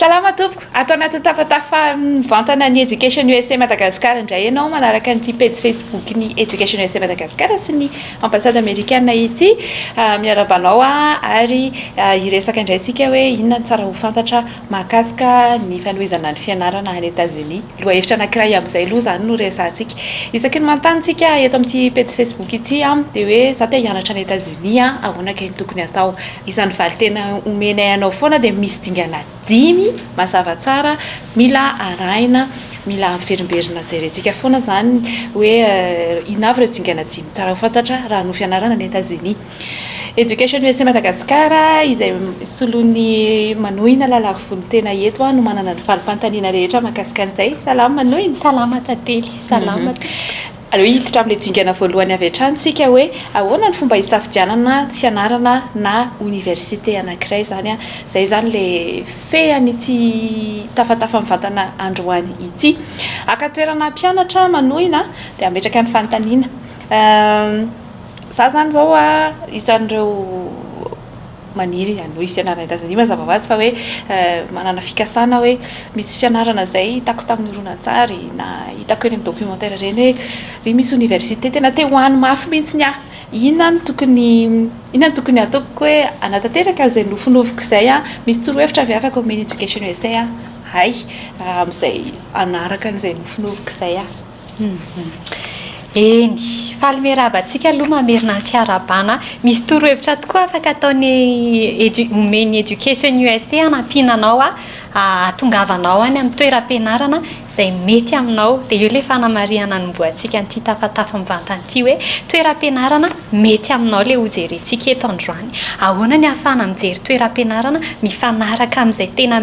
Salama tompoko, ato anatin'ny tafatafa mivantana ny Education USA Madagascar indray ianao manaraka an'ity pejy Facebook ny Education USA Madagascar sy ny ambassade amerikana ity. Miarahaba anao ary hiresaka indray tsika hoe inona no tsara ho fantatra mahakasika ny fanohizana ny fianarana any Etazonia. Lohahevitra anankiray amin'izay aloha izany no resahantsika. Isaky ny manontany tsika eto amin'ity pejy Facebook ity dia hoe za te hianatra any Etazonia, ahoana kay no tokony atao? Izany valinteny omenay anao foana dia misy dingana dimy mazava tsara mila arahina, mila averimberina jerentsika foana izany hoe inona avy ireo dingana dimy tsara ho fantatra raha hanohy fianarana any Etazonia. Education USA Madagascar izay soloin'ny Manohina Lalarivony tena eto no manana ny valim-panontaniana rehetra mahakasika an'izay. Salama Manohina. Salama Tantely, salama tompoko. Aleo hiditra amin'ilay dingana voalohany avy hatrany isika hoe ahoana ny fomba hisafidianana fianarana na oniversite anankiray izany. Izay izany ilay fean'ity tafatafa mivantana androany ity. Haka toerana mpianatra Manohina dia hametraka ny fanontaniana. Za zany zao a isan'ireo maniry hanohy fianarana Etazonia mazava ho azy fa hoe manana fikasana hoe misy fianarana zay hitako tamin'ny horonantsary na hitako eny amin'ny documentaire ireny hoe ry misy université tena te ho any mafy mihitsy aho, inona no tokony inona no tokony hataoko hoe hanatanteraka an'izay nofinofiko izay aho, misy torohevitra ve afaka omen'ny Education USA ahy hay amin'izay hanaraka an'izay nofinofiko izay aho. Eny, faly miarahaba antsika aloha mamerina ny fiarahabana. Misy torohevitra tokoa afaka ataon'ny edu- omen'ny Education USA hanampiana anao hahatongavanao any amin'ny toeram-pianarana izay mety aminao. Dia eo ilay fanamarihana anombohantsika an'ity tafatafa mivantana ity hoe toeram-pianarana mety aminao ilay hojerentsika eto androany. Ahoana ny ahafahana mijery toeram-pianarana mifanaraka amin'izay tena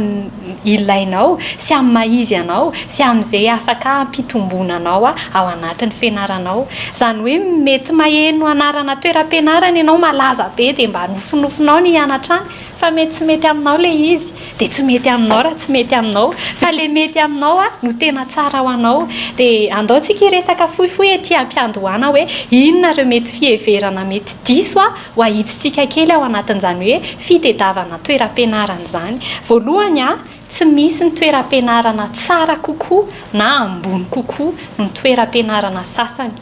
ilainao sy amin'ny maha izy anao sy amin'izay afaka hampitomboana anao ao anatin'ny fianaranao. Izany hoe mety maheno anarana toeram-pianarana ianao malaza be dia mba nofinofinao ny hianatra any fa mety tsy mety aminao ilay izy dia tsy mety aminao raha tsy mety aminao fa ilay mety aminao no tena tsara ho anao. Dia andao tsika hiresaka fohifohy ety am-piandohana hoe inona ireo mety fiheverana mety diso Ho ahidintsika kely ao anatin'izany hoe fitedavana toeram-pianarana izany. Voalohany, tsy misy ny toeram-pianarana tsara kokoa na ambony kokoa noho ny toeram-pianarana sasany.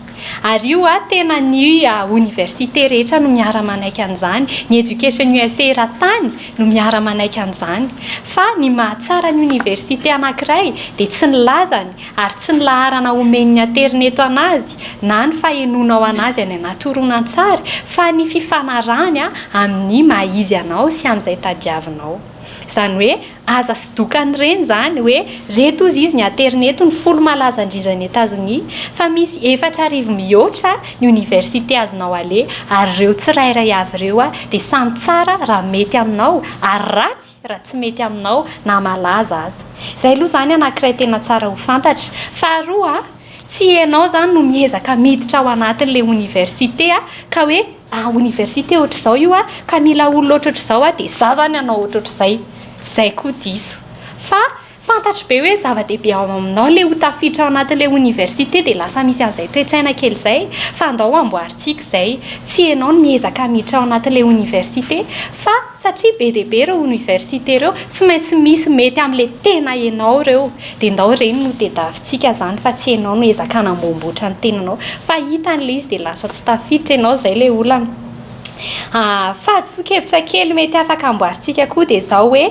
Ary io tena ny oniversite rehetra no miara-manaiky an'izany. Ny Education USA eran-tany no miara-manaiky an'izany. Fa ny mahatsara ny oniversite anankiray dia tsy ny lazany ary tsy ny laharana omen'ny aterineto an'azy na ny fahenoanao an'azy any anaty horonantsary fa ny fifanarahany amin'ny maha izy anao sy amin'izay tadiavinao. Izany hoe aza sodokan'ireny izany hoe reto ozy izy ny aterineto ny folo malaza indrindra any Etazonia fa misy 4000 mihoatra ny oniversite azonao aleha ary ireo tsirairay avy ireo dia samy tsara raha mety aminao ary ratsy raha tsy mety aminao na malaza aza. Izay aloha izany anankiray tena tsara ho fantatra. Faharoa, tsy ianao izany no miezaka miditra ao anatin'ilay oniversite ka hoe ah oniversite ohatr'izao io ka mila olona ohatrohatr'izao aho dia izaho izany hanao ohatrohatr'izay. Izay koa diso. Fa fantatro be hoe zava-dehibe ao aminao ilay ho tafiditra ao anatin'ilay oniversite dia lasa misy an'izay toe-tsaina kely izay fa andao amboarintsika izay. Tsy ianao no miezaka miditra ao anatin'ilay oniversite fa Satria be dia be ireo oniversite ireo, tsy maintsy misy mety amin'ilay tena ianao ireo. Dia ndao ireny no tediavintsika izany fa tsy ianao no ezaka hanamboamboatra ny tenanao. Fa hitany ilay izy dia lasa tsy tafiditra ianao, izay ilay olana. Fahadisoan-kevitra kely mety afaka amboarintsika koa dia izao hoe,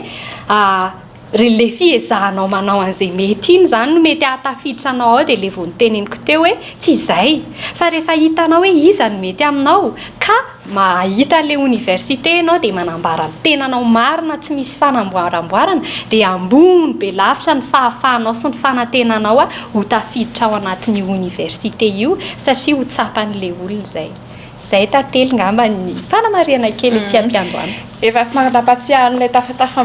Ry le fiezahanao manao an'izay mety iny izany no mety hahatafiditra anao ao dia le vao noteneniko teo hoe tsy izay fa rehefa hitanao hoe iza no mety aminao ka mahita an'le oniversite ianao dia manambara ny tenanao marina tsy misy fanamboaramboarana dia ambony be lavitra ny fahafahanao sy ny fanantenanao ho tafiditra ao anatin'io oniversite io satria ho tsapan'le olona izay. Izay Tantely ngamba ny fanamarihana kely ety am-piandohana. Efa somary nampatsiahy an'ilay tafatafa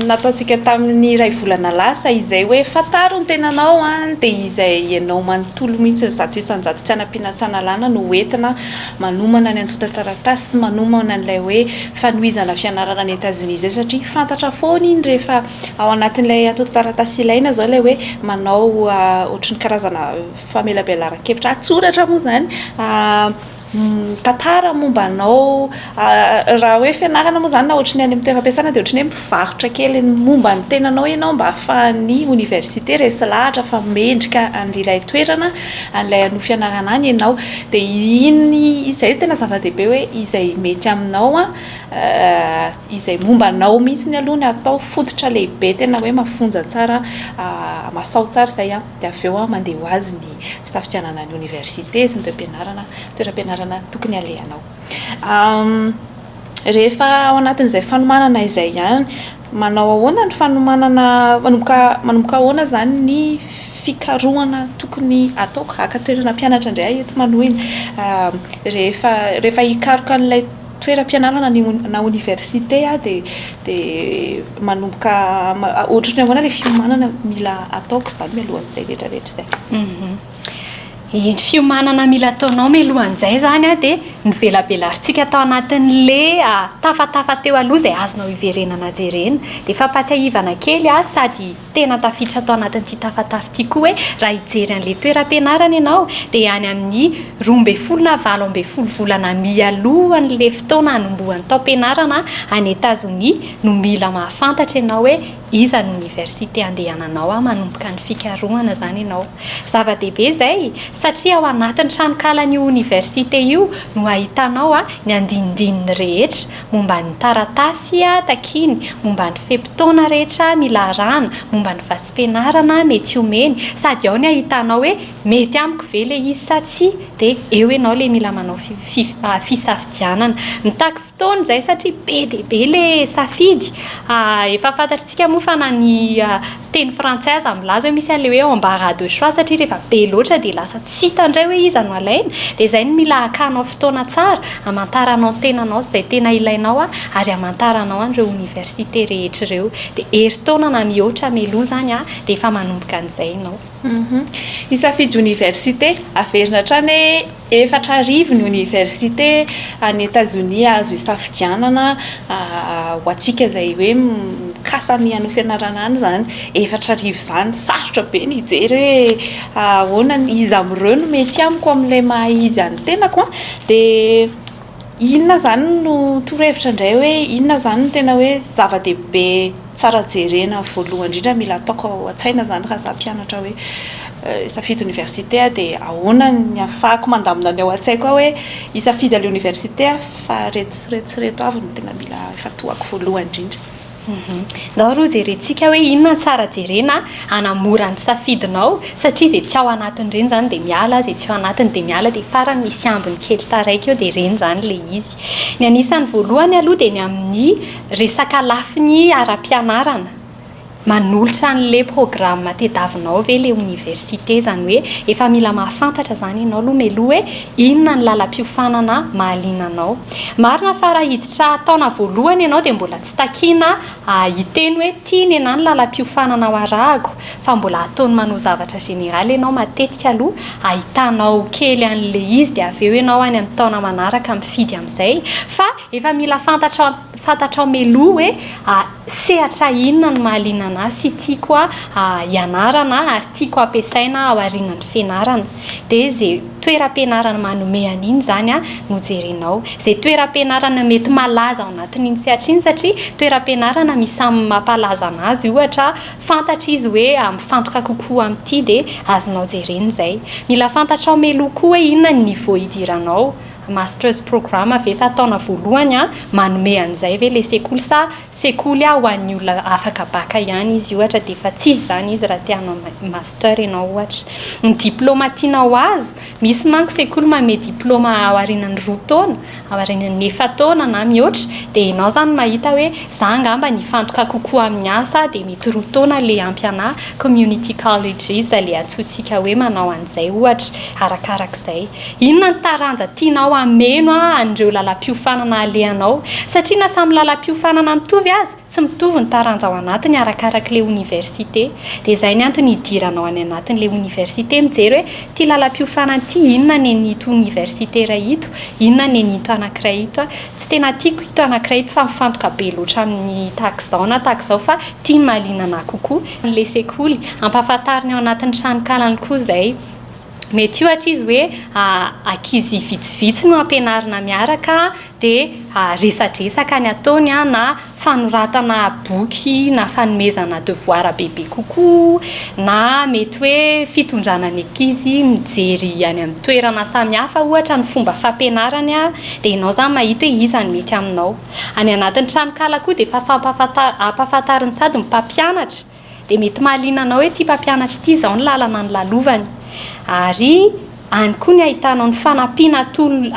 nataontsika tamin'ny iray volana lasa izay hoe fantaro ny tenanao an, dia izay ianao manontolo mihitsy 100% tsy hanampiana tsy hanalana no hoentina manomana ny antontan-taratasy sy manomana an'ilay hoe fanohizana fianarana any Etazonia izay satria fantatra foana iny rehefa ao anatin'ilay antontan-taratasy ilaina izao ilay hoe manao ohatry ny karazana famelabelaran-kevitra an-tsoratra moa izany. Mitantara momba anao, raha hoe fianarana moa izany na ohatry ny any amin'ny toeram-piasana dia ohatry ny hoe mivarotra kely ny momba ny tenanao ianao mba ahafahan'ny oniversite resy lahatra fa mendrika an'ilay toerana, an'ilay hanohy fianarana any ianao. Dia iny, izay no tena zava-dehibe hoe izay mety aminao an, izay momba anao mihitsy aloha no atao fototra lehibe tena hoe mafonja tsara, masao tsara izay an, dia avy eo mandeha ho azy ny fisafidianana ny oniversite sy ny toem-pianarana. toeram-pianarana tokony halehanao. Rehefa ao anatin'izay fanomanana izay ihany, manao ahoana ny fanomanana, manomboka manomboka ahoana izany ny fikarohana tokony ataoko? Haka toerana mpianatra indray aho eto manohina. Rehefa rehefa hikaroka an'ilay toeram-pianarana ny na oniversite aho dia dia manomboka ohatran'ny ahoana ilay fiomanana mila ataoko izany mialohan'izay rehetra rehetra izay? Ny fiomanana mila ataonao mialohan'izay izany dia novelabelarintsika tao anatin'ilay tafatafa teo aloha izay azonao hiverenana jerena. Dia fampahatsiahivana kely sady tena tafiditra tao anatin'ity tafatafa ity koa hoe raha hijery an'ilay toeram-pianarana ianao dia any amin'ny 12 na 18 volana mialohan'ilay fotoana hanombohan'ny taom-pianarana any Etazonia no mila mahafantatra ianao hoe iza ny oniversite andehananao manomboka ny fikarohana izany ianao. Zava-dehibe izay satria ao anatin'ny tranonkalan'io oniversite io no ahitanao ny andinindininy rehetra momba ny taratasy takiany, momba ny fe-potoana rehetra mila arahana, momba ny vatsim-pianarana mety omeny, sady ao ny ahitanao hoe mety amiko ve ilay izy sa tsia, dia eo ianao ilay mila manao fisafidianana. Mitaky fotoana izay satria be dia be ilay safidy. Efa fantatr'tsika moa fa na ny teny frantsay aza milaza hoe misy an'ilay hoe embarras de choix satria rehefa be loatra dia lasa tsy hita indray hoe iza no alaina. Dia izay no mila hakanao fotoana tsara, hamantaranao ny tenanao sy izay tena ilainao ary hamantaranao an'ireo oniversite rehetra ireo. Dia herintaona na mihoatra mialoha izany dia efa manomboka an'izay ianao. Hisafidy oniversite, averina hatrany hoe 4000 ny oniversite any Etazonia azo isafidianana ho antsika izay hoe mikasa ny hanohy fianarana any izany. 4000 izany, sarotra be ny hijery hoe ahoana, iza amin'ireo no mety amiko amin'ilay maha izy an'ny tenako an. Dia inona izany no torohevitra indray hoe inona izany no tena hoe zava-dehibe tsara jerena voalohany indrindra mila ataoko ao an-tsaina izany raha izaho mpianatra hoe hisafidy oniversite aho dia ahoana ny ahafahako mandamina ny ao an-tsaiko ao hoe hisafidy an'ilay oniversite aho fa ireto sy ireto sy ireto avy no tena mila ifantohako voalohany indrindra. Ndao aloha jerentsika hoe inona no tsara jerena hanamora ny safidinao satria izay tsy ao anatin'ireny izany dia miala, izay tsy ao anatiny dia miala dia farany misy ambiny kely taraiky eo dia ireny izany ilay izy. Ny anisan'ny voalohany aloha dia ny amin'ny resaka lafiny ara-pianarana. Manolotra an'ilay programme tediavinao ve ilay oniversite? Izany hoe efa mila mahafantatra izany ianao aloha mialoha hoe inona ny lalam-piofanana mahaliana anao. Marina fa raha hiditra taona voalohany ianao dia mbola tsy takiana hiteny hoe ity ny ahy ny lalam-piofanana ho arahako fa mbola ataony manao zavatra général ianao matetika aloha ahitanao kely an'ilay izy dia avy eo ianao any amin'ny taona manaraka mifidy amin'izay fa efa mila fantatrao fantatrao mialoha hoe sehatra inona no mahaliana anah sy tiako hianarana ary tiako hampiasaina aorianan'ny fianarana. Dia izay toeram-pianarana manome an'iny izany no jerenao. Izay toeram-pianarana mety malaza ao anatin'iny sehatra iny satria toeram-pianarana misy samy mampalaza an'azy ohatra, fantatra izy hoe mifantoka kokoa amin'ity dia azonao jerena izay. Mila fantatrao mialoha koa hoe inona ny niveau hidiranao. Masters programme ve sa taona voalohany an, manome an'izay ve le sekoly sa sekoly ho an'ny olona afaka bac ihany izy ohatra dia efa tsisy izany izy raha te hanao master ianao ohatra. Ny diploma tianao azo, misy manko sekoly manome diploma aorianan'ny 2 taona, aorianan'ny efa-taona na mihoatra dia ianao izany mahita hoe za angamba nifantoka kokoa amin'ny asa dia mety 2 taona le ampy anah, community colleges le antsointsika hoe manao an'izay ohatra, arakarak'izay. Inona ny taranja tianao hameno an'ireo lalam-piofanana alehanao? Satria na samy lalam-piofanana mitovy aza, tsy mitovy ny taranja ao anatiny arakarak'ilay oniversite. Dia izay ny antony hidiranao any anatin'ilay oniversite mijery hoe ity lalam-piofanana ity inona ny an'ito oniversite iray ito, inona ny an'ito anankiray ito. Tsy tena tiako ito anankiray ito fa mifantoka be loatra amin'ny tahaka izao na tahaka izao fa ity no mahaliana anà kokoa. Ilay sekoly, ampahafantariny ao anatin'ny tranonkalany koa izay. Mety ohatra izy hoe ankizy vitsivitsy no ampianarina miaraka dia resadresaka ny ataony na fanoratana boky na fanomezana devoir bebe kokoa na mety hoe fitondrana ny ankizy mijery any amin'ny toerana samihafa ohatra ny fomba fampianarany dia ianao izany mahita hoe iza no mety aminao. Any anatin'ny tranonkala koa dia efa ampahafantariny sady ny mpampianatra Dia mety mahaliana anao hoe ity mpampianatra ity izao ny lalana nolalovany. Ary any koa ny ahitanao ny fanampiana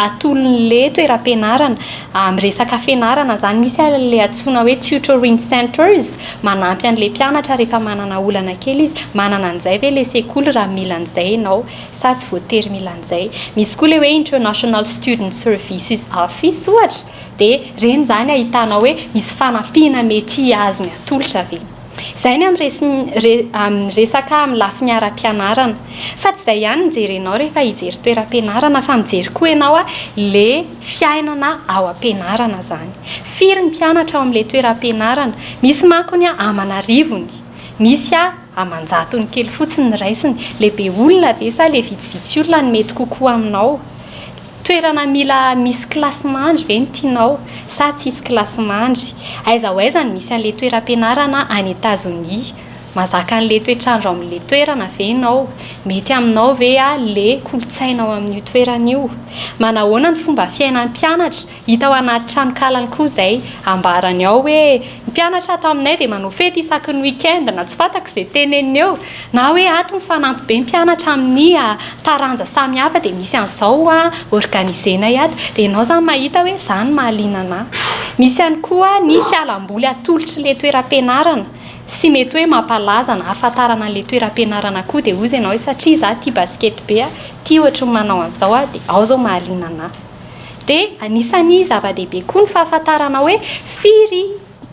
atolon'ilay toeram-pianarana. Amin'ny resaka fianarana izany, misy ilay antsoina hoe tutoring centers, manampy an'ilay mpianatra rehefa manana olana kely izy. Manana an'izay ve ilay sekoly raha mila an'izay ianao sa tsy voatery mila an'izay. Misy koa ilay hoe International Student Services Office ohatra, dia ireny izany ahitanao hoe misy fanampiana mety azony atolotra ve. Izay ny amin'ny resaka amin'ny lafiny ara-pianarana. Fa tsy izay ihany no jerenao rehefa hijery toeram-pianarana fa mijery koa ianao le fiainana ao am-pianarana izany. Firy ny mpianatra ao amin'ilay toeram-pianarana? Misy manko ny aman'arivony, misy aman-jatony kely fotsiny ny raisiny. Le be olona ve sa le vitsivitsy olona no mety kokoa aminao? Toerana mila misy kilasimandry ve no tianao sa tsisy kilasimandry? Aiza ho aiza no misy an'ilay toeram-pianarana any Etazonia? Mahazaka an'ilay toetr'andro amin'ilay toerana ve ianao? Mety aminao ve ilay kolontsaina ao amin'io toerana io? Manahoana ny fomba fiainan'ny mpianatra? Hita ao anaty tranonkalany koa izay. Ambarany ao hoe, Ny mpianatra ato aminay dia manao fety isaky ny week-end na tsy fantako izay teneniny eo. Na hoe ato mifanampy be ny mpianatra amin'ny taranja samihafa dia misy an'izao organiser-nay ato. Dia ianao izany mahita hoe izany mahaliana anà. Misy ihany koa ny fialamboly atolotr'ilay toeram-pianarana sy mety hoe mampalaza na ahafantarana an'ilay toeram-pianarana koa dia hozy ianao hoe satria izaho tia basket be, tia ohatry ny manao an'izao aho dia ao izao mahaliana anà. Dia anisan'ny zava-dehibe koa ny fahafantarana hoe firy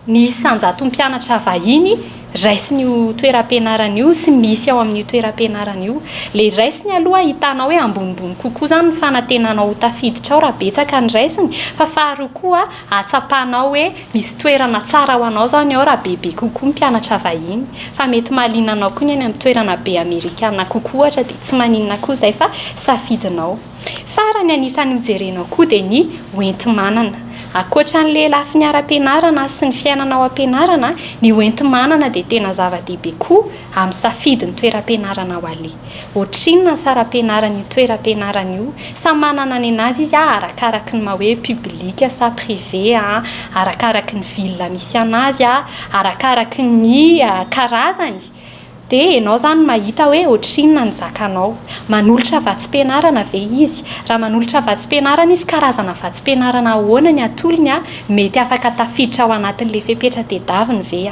ny isan-jaton'ny mpianatra vahiny raisin'io toeram-pianarana io sy misy ao amin'io toeram-pianarana io. Ilay raisiny aloha ahitanao hoe ambonimbony kokoa izany ny fanantenanao ho tafiditra ao raha betsaka ny raisiny, fa faharoa koa ahatsapanao hoe misy toerana tsara ho anao izany ao raha bebe kokoa ny mpianatra vahiny. Fa mety mahaliana anao koa ny any amin'ny toerana be amerikana kokoa ohatra dia tsy maninona koa izay fa safidinao. Farany anisan'ny hojerenao koa dia ny hoenti-manana. Ankoatra an'ilay lafiny ara-pianarana sy ny fiainana ao am-pianarana, ny hoenti-manana dia tena zava-dehibe koa amin'ny safidin'ny toeram-pianarana ho aleha. Ohatrinona ny saram-pianaran'io toeram-pianarana io? Samy manana ny an'azy izy arakaraky ny maha hoe public sa privé, arakaraky ny ville misy an'azy, arakaraky ny karazany. Dia ianao izany mahita hoe ohatrinona ny zakanao. Manolotra vatsim-pianarana ve izy? Raha manolotra vatsim-pianarana izy, karazana vatsim-pianarana ahoana ny atolony? Mety afaka tafiditra ao anatin'ilay fepetra tedaviny ve?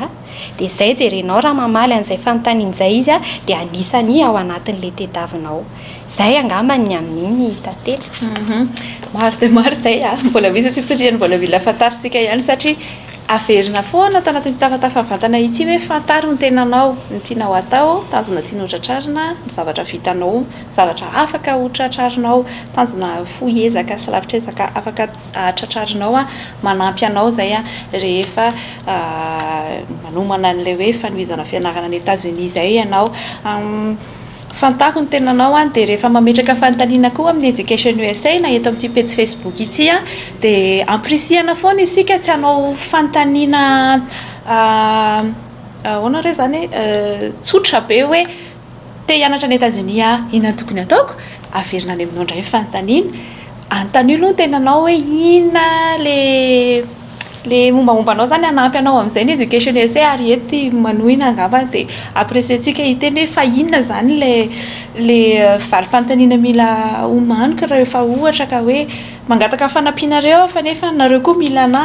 Dia izay jerenao raha mamaly an'izay fanontaniana izay izy dia anisany ao anatin'ilay tedavinao. Izay angamba ny amin'iny Tantely. Maro dia maro izay a! Mbola misy antsipiriany mbola mila fantarintsika ihany satria Averina foana ato anatin'ity tafatafa mivantana ity hoe fantaro ny tenanao, ny tianao hatao, tanjona tianao tratrarina, ny zavatra vitanao, ny zavatra afaka ho tratrarinao, tanjona fohy ezaka sy lavitra ezaka afaka tratrarinao, manampy anao izay rehefa manomana an'ilay hoe fanohizana fianarana any Etats-Unis izay ianao. Fantaro ny tenanao an, dia rehefa mametraka fanontaniana koa amin'ny Education USA na eto amin'ity pejy Facebook ity an, dia ampirisihana foana isika tsy hanao fanontaniana ahoana re izany e, tsotra be hoe te hianatra any Etats-Unis aho, inona no tokony hataoko? Averina any aminao indray ny fanontaniana, anontanio aloha ny tenanao hoe inona ilay Le mombamomba anao zany hanampy anao amin'izay ny Education USA ary eto i Manohina angamba dia apprécier-ntsika hiteny hoe fa inona zany le le valim-panontaniana mila omaniko rehefa ohatra ka hoe mangataka fanampianareo aho fa nefa nareo koa mila anà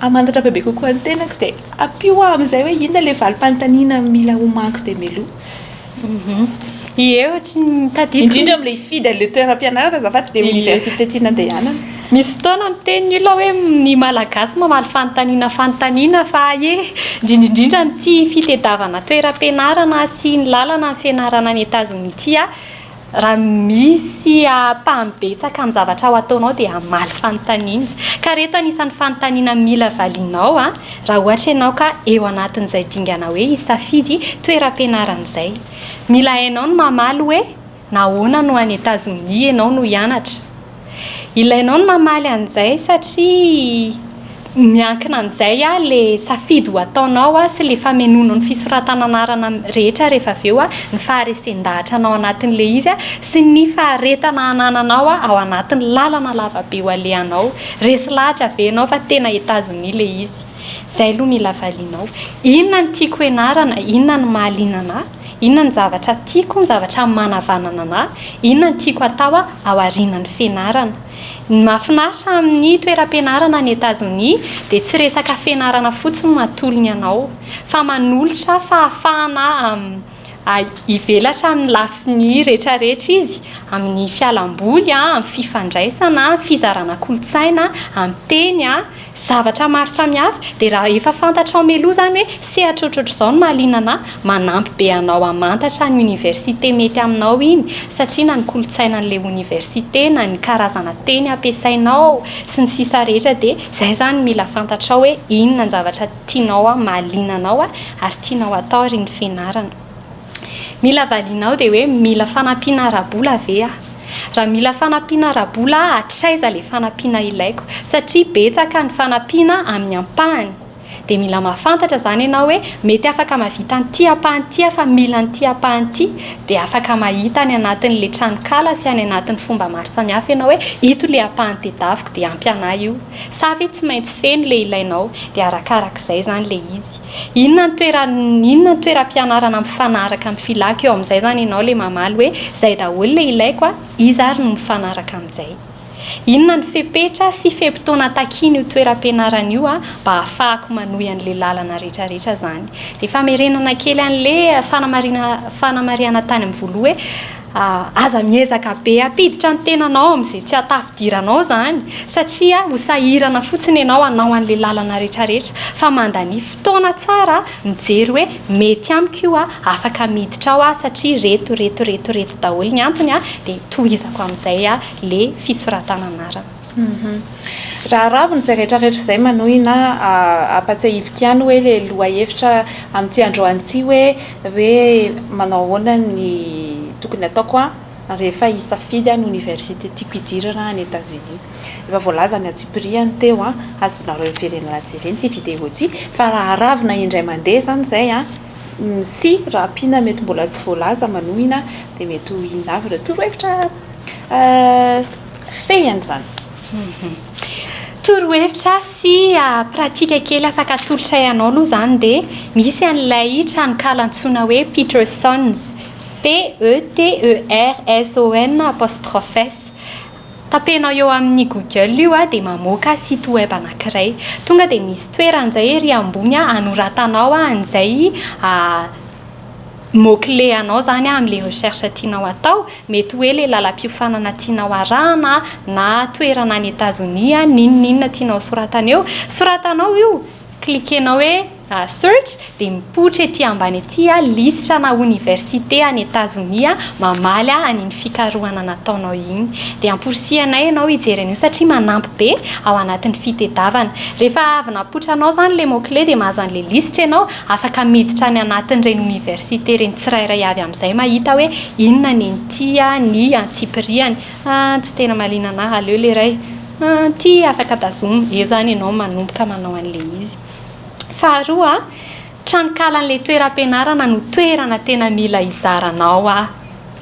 hamantatra bebe kokoa ny tenako dia ampio aho amin'izay hoe inona le valim-panontaniana mila omaniko dia mialoha. Ie, ohatry ny tadidiko. Indrindra amin'ilay hifidy an'ilay toeram-pianarana azafady, ilay oniversite tiana andehanana. Misy fotoana miteny ny olona hoe ny Malagasy mamaly fanontaniana fanontaniana fa ie, indrindra indrindra amin'ity fitedavana toeram-pianarana sy ny lalana amin'ny fianarana any Etazonia ity aho, raha misy ampahany betsaka amin'ny zavatra ho ataonao dia hamaly fanontaniana. Ka ireto anisan'ny fanontaniana mila valianao raha ohatra ianao ka eo anatin'izay dingana hoe hisafidy toeram-pianarana izay. Mila hainao ny mamaly hoe. Nahoana no any Etazonia ianao no hianatra? Ilainao ny mamaly an'izay satria miankina amin'izay ilay safidy ho ataonao sy ilay famenoanao ny fisoratana anarana rehetra rehefa avy eo, ny faharesen-dahatra anao anatin'ilay izy sy ny faharetana anananao ao anatin'ny lalana lavabe ho alehanao. Resy lahatra ve ianao fa tena Etazonia ilay izy? Izay aloha mila valianao. Inona no tiako hianarana? Inona no mahaliana anà? Inona ny zavatra tiako, ny zavatra manavanana anà? Inona no tiako hatao aorianan'ny fianarana? Ny mahafinaritra amin'ny toeram-pianarana any Etazonia dia tsy resaka fianarana fotsiny no atolony anao, fa manolotra fahafahana hivelatra amin'ny lafiny rehetrarehetra izy, amin'ny fialamboly, amin'ny fifandraisana, amin'ny fizarana kolontsaina, amin'ny teny. Zavatra maro samihafa, dia raha efa fantatrao mialoha izany hoe sehatra ohatrohatr'izao no mahaliana anà, manampy be anao hamantatra ny oniversite mety aminao iny, satria na ny kolontsainan'ilay oniversite, na ny karazana teny ampiasainao, sy ny sisa rehetra dia izay izany mila fantatrao hoe inona ny zavatra tianao mahaliana anao ary tianao atao aorian'ny fianarana. Mila valianao dia hoe mila fanampiana ara-bola ve aho? Raha mila fanampiana ara-bola aho, hatraiza ilay fanampiana ilaiko? Satria betsaka ny fanampiana amin'ny ampahany. Dia mila mahafantatra izany ianao hoe mety afaka mahavita an'ity ampahany ity aho fa mila an'ity ampahany ity. Dia afaka mahita any anatin'ilay tranonkala sy any anatin'ny fomba maro samihafa ianao hoe ito ilay ampahany tedaviko dia ampy an'ahy io. Sa ve tsy maintsy feno ilay ilainao? Dia arakarak'izay izany ilay izy. Inona ny toeran inona ny toeram-pianarana mifanaraka amin'ny filako eo amin'izay izany ianao ilay mamaly hoe izay daholo ilay ilaiko a, iza ary no mifanaraka amin'izay? Inona ny fepetra sy fe-potoana takian'io toeram-pianarana io a mba hahafahako manohy an'ilay lalana rehetrarehetra izany? Dia famerenana kely an'ilay fanamarina fanamarihana tany amin'ny voaloha hoe Aza miezaka be hampiditra ny tenanao amin'izay tsy hahatafidiranao izany satria ho sahirana fotsiny ianao hanao an'ilay lalana rehetrarehetra fa mandania fotoana tsara mijery hoe mety amiko io, afaka miditra ao aho satria reto reto reto reto daholo ny antony dia tohizako amin'izay ilay fisoratana anarana. Raha ravina izay rehetrarehetra izay manohina ampatsiahiviko ihany hoe ilay lohahevitra amin'ity androany ity hoe hoe manao ahoana ny tokony ataoko rehefa hisafidy ny oniversite tiako hidirana any Etats-Unis. Efa voalaza ny antsipiriany teo, azonareo hiverenana jerena ity vidéo ity fa raha ravina indray mandeha izany izay sy raha ampiana mety mbola tsy voalaza manohina dia mety ho inona avy ireo torohevitra Fehiny izany. Torohevitra sy pratika kely afaka atolotray anao aloha izany dia misy an'ilay tranonkala antsoina hoe Peterson's, P-E-T-E-R-S-O-N apostrophe S. Tapenao eo amin'ny Google io dia mamoaka site web anankiray. Tonga dia misy toerana izay ery ambony anoratanao an'izay Mot clé anao zany amin'ilay recherche tianao atao, mety hoe ilay lalam-piofanana tianao arahana na toerana any Etazonia, n'inon'inona tianao soratana eo. Soratanao io, cliquer-nao hoe search dia mipoitra ety ambany ety lisitra ana oniversite any Etazonia mamaly an'iny fikarohana nataonao iny. Dia amporisihanay ianao hijery an'io satria manampy be ao anatin'ny fitedavana. Rehefa avy napoitranao izany ilay mot clé dia mahazo an'ilay lisitra ianao, Afaka miditra any anatin'ireny oniversite ireny tsirairay avy amin'izay mahita hoe inona ny an'ity ny antsipiriany. Ah, tsy tena mahaliana anah, aleo ilay iray. Ah, ity afaka tazomina. Eo izany ianao manomboka manao an'ilay izy. Faharoa, tranonkalan'ilay toeram-pianarana no toerana tena mila izaranao ahy.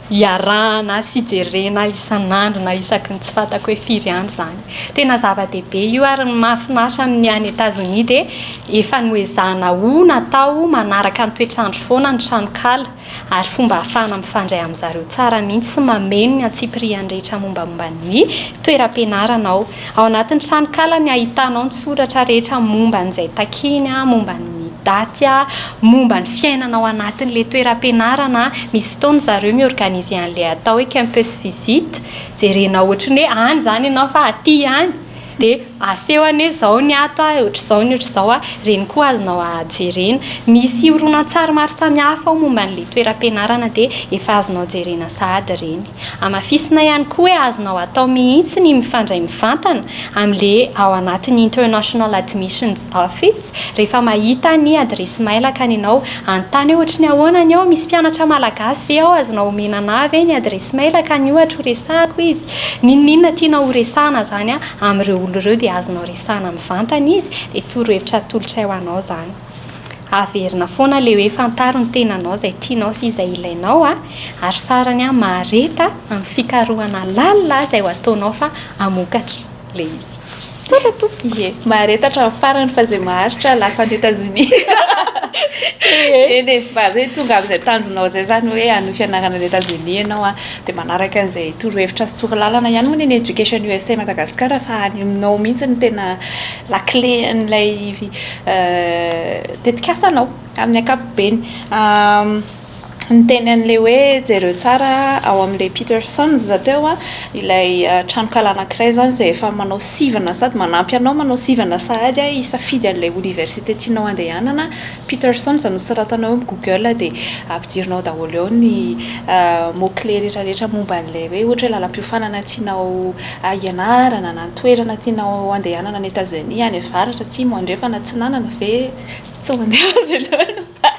Iarahana sy jerena isan'andro na isaky ny tsy fantako hoe firy andro izany. Tena zava-dehibe io ary ny mahafinaritra amin'ny any Etazonia dia efa noezahana ho natao manaraka ny toetr'andro foana ny tranonkala ary fomba ahafahana mifandray amin-dry zareo tsara mihitsy sy mameno ny antsipiriany rehetra mombamomba ny toeram-pianarana ao. Ao anatin'ny tranonkala ny ahitanao ny soratra rehetra momba an'izay takiany, momba ny daty, momba ny fiainana ao anatin'ilay toeram-pianarana. Misy fotoana zareo mi-organiser an'ilay atao hoe campus visit, jerenao ohatran'ny hoe any izany ianao fa aty ihany. Dia aseho anie izao ny ato a, ohatr'izao ny ohatr'izao a, ireny koa azonao jerena. Misy horonantsary maro samihafa ao momba an'ilay toeram-pianarana dia efa azonao jerena sahady ireny. Hamafisina ihany koa hoe azonao atao mihitsy ny mifandray mivantana amin'ilay ao anatin'ny International Admissions Office rehefa mahita ny adiresy mailakany ianao. Anontany hoe ohatry ny ahoana ny ao, misy mpianatra malagasy ve ao, azonao omena anà ve ny adiresy mailakany ohatra horesahako izy. N'inon'inona tianao horesahana izany amin'ireo olona ireo dia azonao resahana mivantana izy dia torohevitra atolotray ho anao izany. Averina foana ilay hoe fantaro ny tenanao, izay tianao sy izay ilainao ary farany mahareta amin'ny fikarohana lalina izay ho ataonao fa hamokatra ilay izy. Misaotra tompoko. Ie, mahareta hatramin'ny farany fa izay maharitra lasa any Etazonia. Eny e, mba hoe tonga amin'izay tanjonao izay izany hoe hanohy fianarana any Etazonia ianao an, dia manaraka an'izay torohevitra sy torolalana ihany moa ny eny Education USA Madagascar fa any aminao mihitsy no tena lakile an'ilay tetikasanao amin'ny ankapobeny. Niteny an'ilay hoe jereo tsara ao amin'ilay Peterson's teo ilay tranonkala anankiray izany izay efa manao sivana sady manampy anao manao sivana sahady hisafidy an'ilay oniversite tianao handehanana. Peterson's no soratanao eo amin'ny Google dia ampidirinao daholo eo ny mots clés rehetrarehetra momba an'ilay hoe ohatra hoe lalam-piofanana tianao hianarana na ny toerana tianao handehanana any Etazonia, any avaratra, atsimo, andrefana, atsinanana ve tsy mandeha Barcelone fa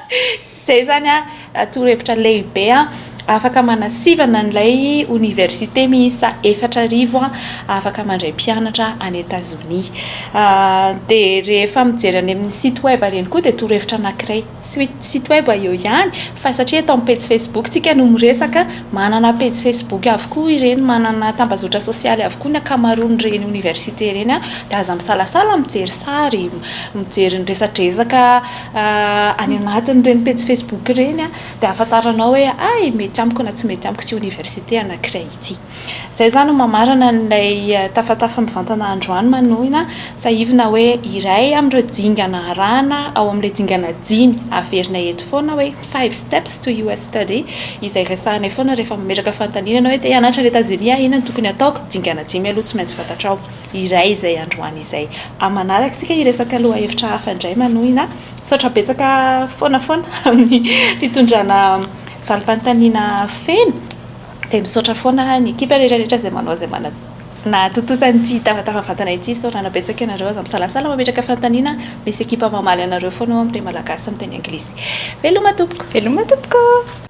izay izany an, torohevitra lehibe an, afaka manasivana an'ilay oniversite miisa 4000 afaka mandray mpianatra any Etazonia. Dia rehefa mijery any amin'ny site web ireny koa dia torohevitra anankiray, site web eo ihany fa satria eto amin'ny pejy Facebook tsika no miresaka, manana pejy Facebook avokoa ireny, manana tambazotra sosialy avokoa ny ankamaroan'ireny oniversite ireny dia aza misalasala mijery sary, mijery ny resadresaka any anatin'ireny pejy Facebook ireny dia ahafantaranao hoe hay mety amiko na tsy mety amiko ity oniversite anankiray ity. Izay izany no mamarana an'ilay tafatafa mivantana androany manohina. Tsiahivina hoe iray amin'ireo dingana arahana ao amin'ilay dingana dimy averina eto foana hoe five steps to US study izay resahanay foana rehefa mametraka fanontaniana ianao hoe te hianatra any Etazonia aho, inona no tokony hataoko? Dingana dimy aloha tsy maintsy fantatrao. Iray izay androany izay. Amin'ny manaraka isika hiresaka lohahevitra hafa indray manohina. Misaotra betsaka foana foana amin'ny fitondrana valim-panontaniana feno. Dia misaotra foana ny ekipa rehetra rehetra izay manao izay mana nahatontosa an'ity tafatafa vatana ity. Isaorana betsaka ianareo. Aza misalasala mametraka fanontaniana, misy ekipa mamaly anareo foana ao amin'ny teny malagasy sy amin'ny teny anglisy. Veloma tompoko. Veloma tompoko.